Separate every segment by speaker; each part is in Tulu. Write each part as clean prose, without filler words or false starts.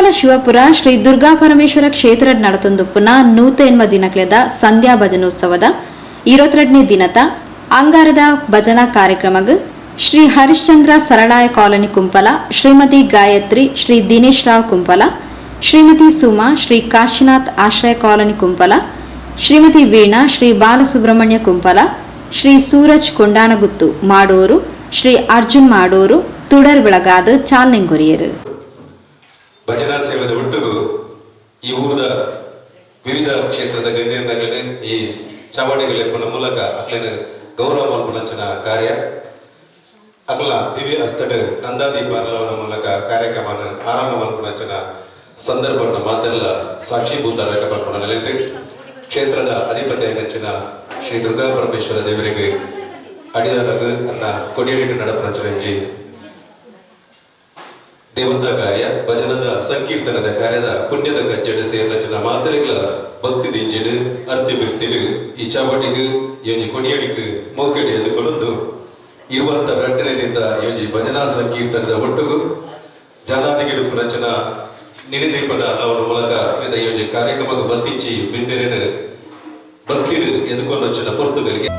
Speaker 1: ಕುಂಪಲ ಶಿವಪುರ ಶ್ರೀ ದುರ್ಗಾ ಪರಮೇಶ್ವರ ಕ್ಷೇತ್ರ ನಡತೊಂದುಪ್ಪುನ 108 ದಿನಕ್ಲೆದ ಸಂಧ್ಯಾ ಭಜನೋತ್ಸವದ 22ನೇ ದಿನತ ಅಂಗಾರದ ಭಜನಾ ಕಾರ್ಯಕ್ರಮಗ್ ಶ್ರೀ ಹರಿಶ್ಚಂದ್ರ ಸರಳಾಯ ಕಾಲೋನಿ ಕುಂಪಲ, ಶ್ರೀಮತಿ ಗಾಯತ್ರಿ, ಶ್ರೀ ದಿನೇಶ್ ರಾವ್ ಕುಂಪಲ, ಶ್ರೀಮತಿ ಸುಮಾ, ಶ್ರೀ ಕಾಶಿನಾಥ್ ಆಶ್ರಯ ಕಾಲೋನಿ ಕುಂಪಲ, ಶ್ರೀಮತಿ ವೀಣಾ, ಶ್ರೀ ಬಾಲಸುಬ್ರಹ್ಮಣ್ಯ ಕುಂಪಲ, ಶ್ರೀ ಸೂರಜ್ ಕೊಂಡಾನಗುತ್ತು ಮಾಡೂರು, ಶ್ರೀ ಅರ್ಜುನ್ ಮಾಡೂರು ತುಡರ್ ಬೆಳಗಾದ ಚಾಲನೆಗೊರಿಯರು.
Speaker 2: ಭಜನಾ ಸೇವೆದ ಒಟ್ಟುಗು ಈ ಊರದ ವಿವಿಧ ಕ್ಷೇತ್ರದ ಗಣ್ಯರನ್ನ ಈ ಚಾವಡಿಗಳ ಮೂಲಕ ಅಕ್ಲೆನ ಗೌರವ ಮಲ್ಪುನಂಚಿನ ಕಾರ್ಯ. ಅಕಲ ದಿವ್ಯ ಹಸ್ತಡ್ ನಂದಾದೀಪ ಅರ್ಲವನ ಮೂಲಕ ಕಾರ್ಯಕ್ರಮ ಆರಂಭ ಮಲ್ಪುನಂಚಿನ ಸಂದರ್ಭವನ್ನು ಮಾತೆಲ್ಲ ಸಾಕ್ಷೀಭೂತ ಪನ್ಪುನ ನೆಲೆಟ್ ಕ್ಷೇತ್ರದ ಅಧಿಪತಿ ನೆಚ್ಚಿನ ಶ್ರೀ ದುರ್ಗಾ ಪರಮೇಶ್ವರ ದೇವರಿಗೆ ಅಡಿದಾರಗ್ ಅನ್ನ ಕೊಡಿಯಡಿಟ್ಟು ನಡಪುನಂಚಿನ ದೇವತಾ ಕಾರ್ಯ, ಭಜನದ ಸಂಕೀರ್ತನದ ಕಾರ್ಯದ ಪುಣ್ಯದ ಕಜ್ಜೆಡ್ ಸೇರ್ನಚಿನ ಮಾತೆರೆಗ್ಲ ಭಕ್ತಿ ದಿಂಜಿಡ್ ಅರ್ತಿ ಬಿರ್ತಿಡ್ ಈ ಚಾವಟಿಗ್ ಯೋಜಿ ಕೊಡಿಯಡಿಕ್ ಮೋಕೆಡಿ ಎದುಕೊಳ್ಳೊಂದು 22ನೇ ದಿನದ ಯೋಜಿ ಭಜನಾ ಸಂಕೀರ್ತನದ ಒಟ್ಟುಗು ಜನಾದಿಗೆ ಪುನಂಚಿನ ನಿಧಿದೀಪದ ಅವರ ಮೂಲಕ ಈ ಯೋಜಿ ಕಾರ್ಯಕ್ರಮಕ್ಕೆ ಬತ್ತಿಂಚಿ ಬಿಂಡೆರೆನ್ ಭಕ್ತಿಡ್ ಎದುಕೊಂಡಂಚಿನ ಪೊರ್ತುಗಳಿಗೆ.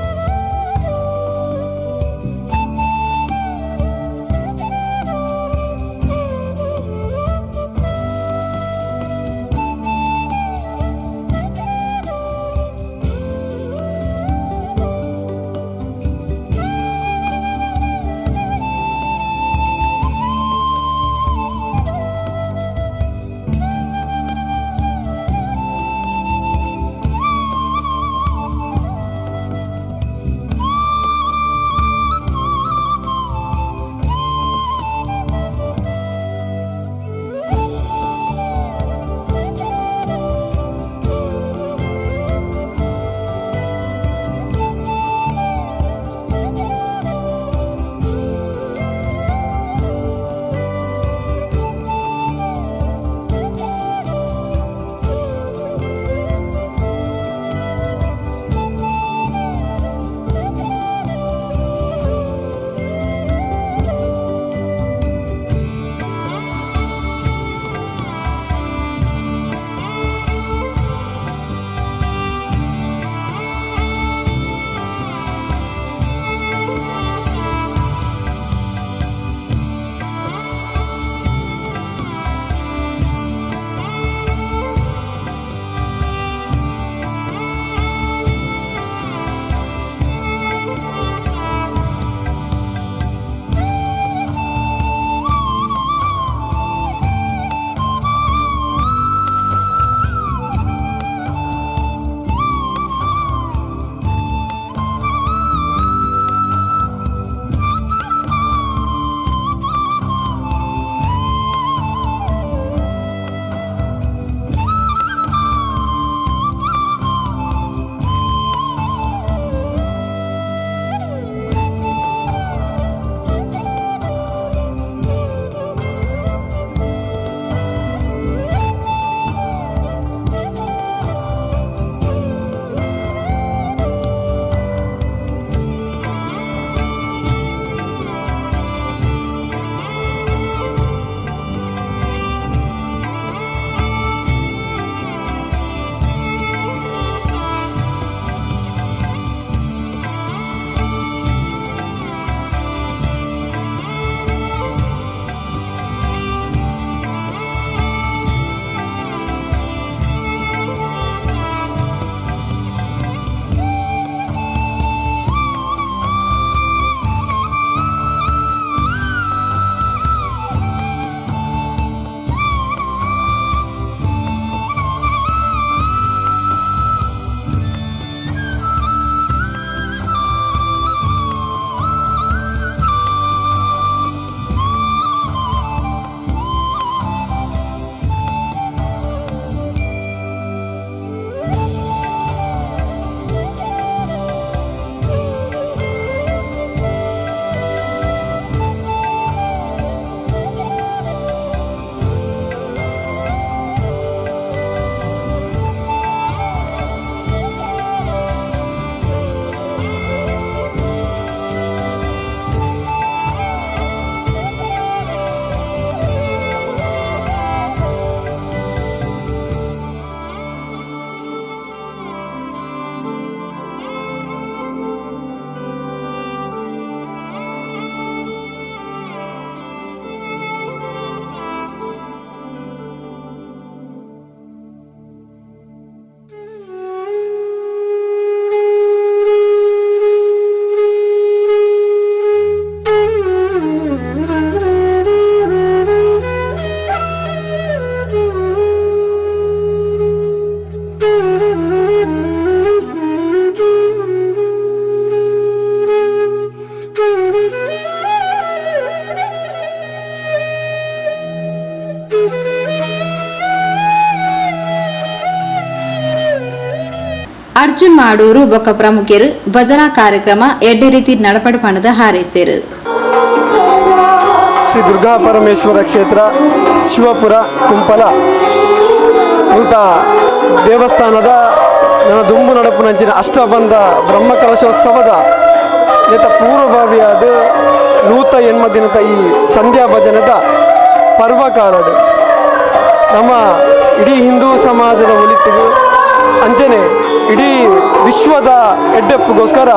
Speaker 1: Arjun Madur ಬೊಕ್ಕ ಪ್ರಮುಖರು ಭಜನಾ ಕಾರ್ಯಕ್ರಮ ಎಡ್ಡೆ ರೀತಿ ನಡಪಡ ಪಣದ ಹಾರೈಸೇರು.
Speaker 3: ಶ್ರೀ ದುರ್ಗಾ ಪರಮೇಶ್ವರ ಕ್ಷೇತ್ರ ಶಿವಪುರ ಕುಂಪಲ ಮುಲ್ತ ದೇವಸ್ಥಾನದ ನನ್ನ ದುಂಬು ನಡಪುನಂಚಿನ ಅಷ್ಟಬಂಧ ಬ್ರಹ್ಮಕಲಶೋತ್ಸವದ ನೇತ ಪೂರ್ವಭಾವಿಯಾದ 180 ದಿನದ ಈ ಸಂಧ್ಯಾ ಭಜನದ ಪರ್ವಕಾಲಡು ನಮ್ಮ ಇಡೀ ಹಿಂದೂ ಸಮಾಜದ ಒಲಿತಿಗೆ ಅಂಚನೆ ಇಡೀ ವಿಶ್ವದ ಎಡ್ಡೆಪ್ಪುಗೋಸ್ಕರ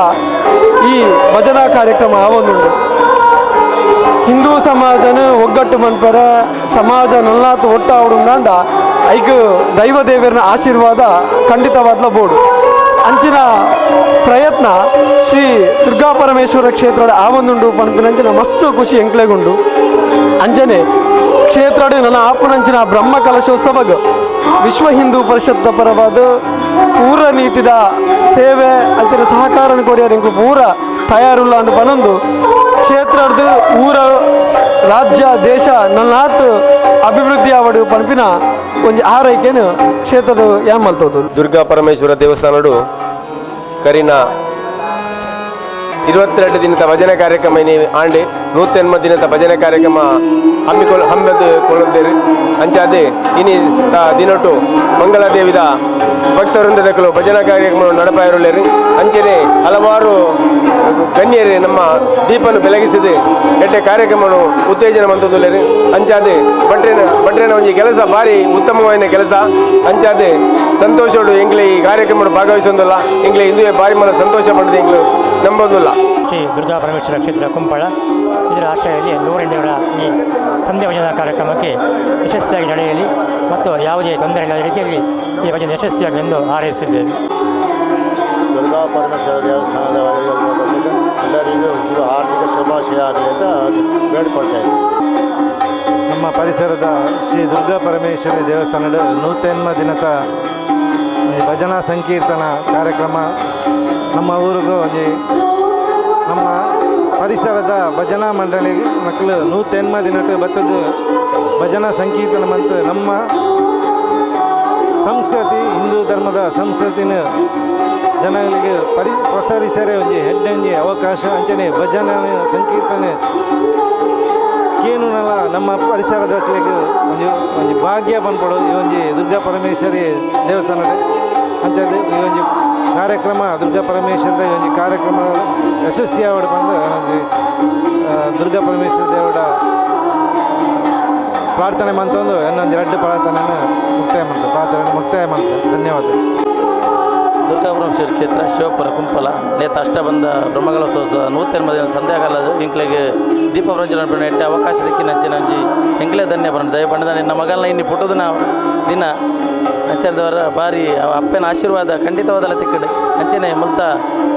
Speaker 3: ಈ ಭಜನಾ ಕಾರ್ಯಕ್ರಮ ಆವೊಂದುಂಡು. ಹಿಂದೂ ಸಮಾಜನ ಒಗ್ಗಟ್ಟು ಮನ್ಪರ ಸಮಾಜ ನಲ್ಲಾತು ಒಟ್ಟ ಅವಡುಂದಾಂಡ ಐಕ್ ದೈವ ದೇವರನ ಆಶೀರ್ವಾದ ಖಂಡಿತವಾದ್ಲ ಬೋಡು. ಅಂಚಿನ ಪ್ರಯತ್ನ ಶ್ರೀ ದುರ್ಗಾ ಪರಮೇಶ್ವರ ಕ್ಷೇತ್ರದ ಆವೊಂದುಂಡು ಪನ್ಪಿನಂಚಿನ ಮಸ್ತು ಖುಷಿ ಎಂಕ್ಲೆಗುಂಡು. ಅಂಚನೆ ಕ್ಷೇತ್ರಡು ನನ್ನ ಆಪುನಂಚಿನ ಬ್ರಹ್ಮ ಕಲಶೋತ್ಸವಗ್ ವಿಶ್ವ ಹಿಂದೂ ಪರಿಷತ್ ಪರವಾದ ಪೂರ ನೀತಿದ ಸೇವೆ ಅಂಚಿನ ಸಹಕಾರ ಕೊರಿಯರ್ ಎಂಕು ಪೂರ ತಯಾರುಲ್ಲ ಅಂತ ಪನೊಂದು ಕ್ಷೇತ್ರದ ಊರ ರಾಜ್ಯ ದೇಶ ನಲ್ನಾತ್ ಅಭಿವೃದ್ಧಿ ಆವಡು ಪನ್ಪಿನ ಒಂಜಿ ಆರೈಕೆನು ಕ್ಷೇತ್ರದ ಯಾನ್ ಮಲ್ತೋದು.
Speaker 4: ದುರ್ಗಾ ಪರಮೇಶ್ವರ ದೇವಸ್ಥಾನಡು ಕರಿನ 22 ದಿನದ ಭಜನೆ ಕಾರ್ಯಕ್ರಮ ಇನಿ ಆಂಡೆ 180 ದಿನದ ಭಜನೆ ಕಾರ್ಯಕ್ರಮ ಹಮ್ಮಿಕೊಳ್ಳ ಹಮ್ಮೆದ್ದು ಕೊಳ್ಳೊಂದೇರು. ಅಂಚಾದೆ ಇನಿ ತ ದಿನೊಟ್ಟು ಮಂಗಳಾದೇವಿದ ಭಕ್ತವೃಂದದಕಲು ಭಜನಾ ಕಾರ್ಯಕ್ರಮ ನಡಪಾಯಿರುಳ್ಳೇರು. ಅಂಚನೆ ಹಲವಾರು ಗಣ್ಯರು ನಮ್ಮ ದೀಪನು ಬೆಳಗಿಸಿದೆ ಎಡ್ಡೆ ಕಾರ್ಯಕ್ರಮವನ್ನು ಉತ್ತೇಜನ ಮಂತೊಂದುಲ್ಲೇರು. ಅಂಚಾದೆ ಭಟ್ರೇನ ಭಟ್ರೇನ ಒಂಜಿ ಕೆಲಸ ಭಾರಿ ಉತ್ತಮವಾದ ಕೆಲಸ. ಅಂಚಾದೆ ಸಂತೋಷೋಡು ಎಂಗ್ಲೆ ಈ ಕಾರ್ಯಕ್ರಮ ಭಾಗವಹಿಸೊಂದಿಲ್ಲ ಎಂಗ್ಲೆ ಇಂದುವೆ ಭಾರಿ ಮನ ಸಂತೋಷ ಪಡೆದು ಎಂಗ್ಲು ನಂಬೊಂದಿಲ್ಲ.
Speaker 5: ಶ್ರೀ ದುರ್ಗಾ ಪರಮೇಶ್ವರ ಕ್ಷೇತ್ರ ಕುಂಪಳ ಇದರ ಆಶ್ರಯದಲ್ಲಿ 108 ಈ ತಂದೆ ಭಜನಾ ಕಾರ್ಯಕ್ರಮಕ್ಕೆ ಯಶಸ್ವಿಯಾಗಿ ನಡೆಯಲಿ ಮತ್ತು ಯಾವುದೇ ತೊಂದರೆ ಇಲ್ಲದ ರೀತಿಯಲ್ಲಿ ಈ ಭಜನೆ ಯಶಸ್ವಿಯಾಗಲಿ ಎಂದು ಹಾರೈಸಿದ್ದೇವೆ.
Speaker 6: ದುರ್ಗಾ ಪರಮೇಶ್ವರ ದೇವಸ್ಥಾನದ ಎಲ್ಲರಿಗೂ ಶುಭ ಹಾರ್ದಿಕ ಶುಭಾಶಯ ಆಗಲಿ ಅಂತ ಬೇಡ್ಕೊಳ್ತಾ ಇದ್ದೀನಿ.
Speaker 7: ನಮ್ಮ ಪರಿಸರದ ಶ್ರೀ ದುರ್ಗಾ ಪರಮೇಶ್ವರಿ ದೇವಸ್ಥಾನದ 180 ದಿನದ ಈ ಭಜನಾ ಸಂಕೀರ್ತನ ಕಾರ್ಯಕ್ರಮ ನಮ್ಮ ಊರಿಗೂ ಒಂಜಿ ನಮ್ಮ ಪರಿಸರದ ಭಜನಾ ಮಂಡಳಿ ಮಕ್ಕಳು 180 ದಿನಟ್ಟು ಬತ್ತದ ಭಜನಾ ಸಂಕೀರ್ತನ ಮತ್ತು ನಮ್ಮ ಸಂಸ್ಕೃತಿ ಹಿಂದೂ ಧರ್ಮದ ಸಂಸ್ಕೃತಿನ ಜನಗಳಿಗೆ ಪ್ರಸರಿಸರೆ ಒಂಜಿ ಹೆಡ್ಡಂಜಿ ಅವಕಾಶ. ಅಂಚನೆ ಭಜನೆ ಸಂಕೀರ್ತನೆ ಕೇನುನಲ ನಮ್ಮ ಪರಿಸರದ ಒಂಜಿ ಒಂಜಿ ಭಾಗ್ಯ ಪನ್ಪೊಡು ಈ ಒಂಜಿ ದುರ್ಗಾ ಪರಮೇಶ್ವರಿ ದೇವಸ್ಥಾನದ. ಅಂಚದ ಈ ಒಂಜಿ ಕಾರ್ಯಕ್ರಮ ದುರ್ಗಾ ಪರಮೇಶ್ವರದ ಈ ಒಂಜಿ ಕಾರ್ಯಕ್ರಮ ಯಶಸ್ವಿ ಆವಡ್ ಪಂದ್ ಒಂಜಿ ದುರ್ಗಾ ಪರಮೇಶ್ವರ ದೇವಡ ಪ್ರಾರ್ಥನೆ ಮಂತೊಂದು ಇನ್ನೊಂದು ಎರಡು ಪ್ರಾರ್ಥನೆಯನ್ನು ಮುಕ್ತಾಯ ಮಂತ ಪ್ರಾರ್ಥನೆ ಮುಕ್ತಾಯ ಮಂತ. ಧನ್ಯವಾದ.
Speaker 8: ದುರ್ಗಾಪುರಂ ಕ್ಷೇತ್ರ ಶಿವಪುರ ಕುಂಪಲ ನೇತ ಅಷ್ಟಬಂಧ ಬ್ರಹ್ಮಕಲಶೋತ್ಸವ 180 ದಿನ ಸಂಧ್ಯಾಕಾಲದ ಎಂಕ್ಲೆಗೆ ದೀಪ ಪ್ರಜ್ವಲನೆ ಎಡ್ಡೆ ಅವಕಾಶ ದಿಕ್ಕಿನ ಅಂಚಿನ ಅಂಜಿ ಎಂಕ್ಲೆ ಧನ್ಯ ಬಣ್ಣ ದಯ ಬಣ್ಣದ ನಿನ್ನ ಮಗಲ್ನ ಇನ್ನಿ ಪುಟ್ಟುದಿನ ದಿನ ಅಂಚನದವರ ಬಾರಿ ಅಪ್ಪನ ಆಶೀರ್ವಾದ ಖಂಡಿತವಾದಲ್ಲ ತಿಕ್ಕಡೆ. ಅಂಚನೆ ಮುಲ್ತ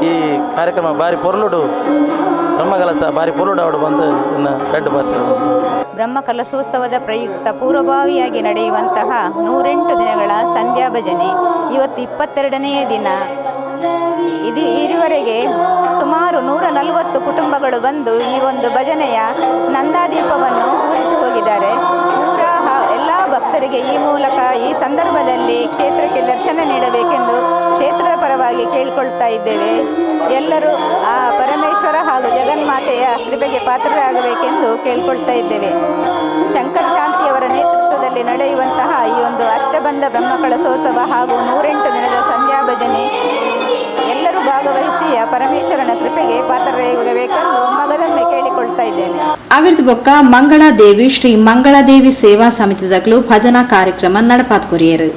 Speaker 8: ಈ ಕಾರ್ಯಕ್ರಮ ಬಾರಿ ಪೊರ್ಲುಡು ಬ್ರಹ್ಮಕಲಶ ಬಾರಿ ಪೊರ್ಲುಡು ಅವಡು ಬಂದು ಇನ್ನು ರೆಡ್ ಬಾತಿ.
Speaker 9: ಬ್ರಹ್ಮ ಕಲಶೋತ್ಸವದ ಪ್ರಯುಕ್ತ ಪೂರ್ವಭಾವಿಯಾಗಿ ನಡೆಯುವಂತಹ 108 ದಿನಗಳ ಸಂಧ್ಯಾ ಭಜನೆ ಇವತ್ತು 22ನೆಯ ದಿನ. ಇದು ಇದುವರೆಗೆ ಸುಮಾರು 140 ಕುಟುಂಬಗಳು ಬಂದು ಈ ಒಂದು ಭಜನೆಯ ನಂದಾದೀಪವನ್ನು ಉರಿಸಿ ಹೋಗಿದ್ದಾರೆ. ಊರ ಎಲ್ಲ ಭಕ್ತರಿಗೆ ಈ ಮೂಲಕ ಈ ಸಂದರ್ಭದಲ್ಲಿ ಕ್ಷೇತ್ರಕ್ಕೆ ದರ್ಶನ ನೀಡಬೇಕೆಂದು ಕ್ಷೇತ್ರದ ಪರವಾಗಿ ಕೇಳಿಕೊಳ್ತಾ ಇದ್ದೇವೆ. ಎಲ್ಲರೂ ಆ ಪರಮೇಶ್ವರ ಹಾಗೂ ಜಗನ್ಮಾತೆಯ ಕೃಪೆಗೆ ಪಾತ್ರರಾಗಬೇಕೆಂದು ಕೇಳಿಕೊಳ್ತಾ ಇದ್ದೇವೆ. ಶಂಕರ್ ಶಾಂತಿಯವರ ನೇತೃತ್ವದಲ್ಲಿ ನಡೆಯುವಂತಹ ಈ ಒಂದು ಅಷ್ಟಬಂಧ ಬ್ರಹ್ಮಕಲಶೋತ್ಸವ ಹಾಗೂ 108 ದಿನದ ಸಂಧ್ಯಾ ಭಜನೆ ಎಲ್ಲರೂ ಭಾಗವಹಿಸಿ ಆ ಪರಮೇಶ್ವರನ ಕೃಪೆಗೆ ಪಾತ್ರರಾಗಬೇಕೆಂದು ಮಗದೊಮ್ಮೆ ಕೇಳಿಕೊಳ್ತಾ ಇದ್ದೇನೆ.
Speaker 1: ಅವಿರ್ದ ಬೊಕ್ಕ ಮಂಗಳಾದೇವಿ ಶ್ರೀ ಮಂಗಳಾದೇವಿ ಸೇವಾ ಸಮಿತಿದಕ್ಲು ಭಜನಾ ಕಾರ್ಯಕ್ರಮ ನಡಪಾತ್ ಕೊರಿಯರು.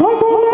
Speaker 10: ಭಜನೆ.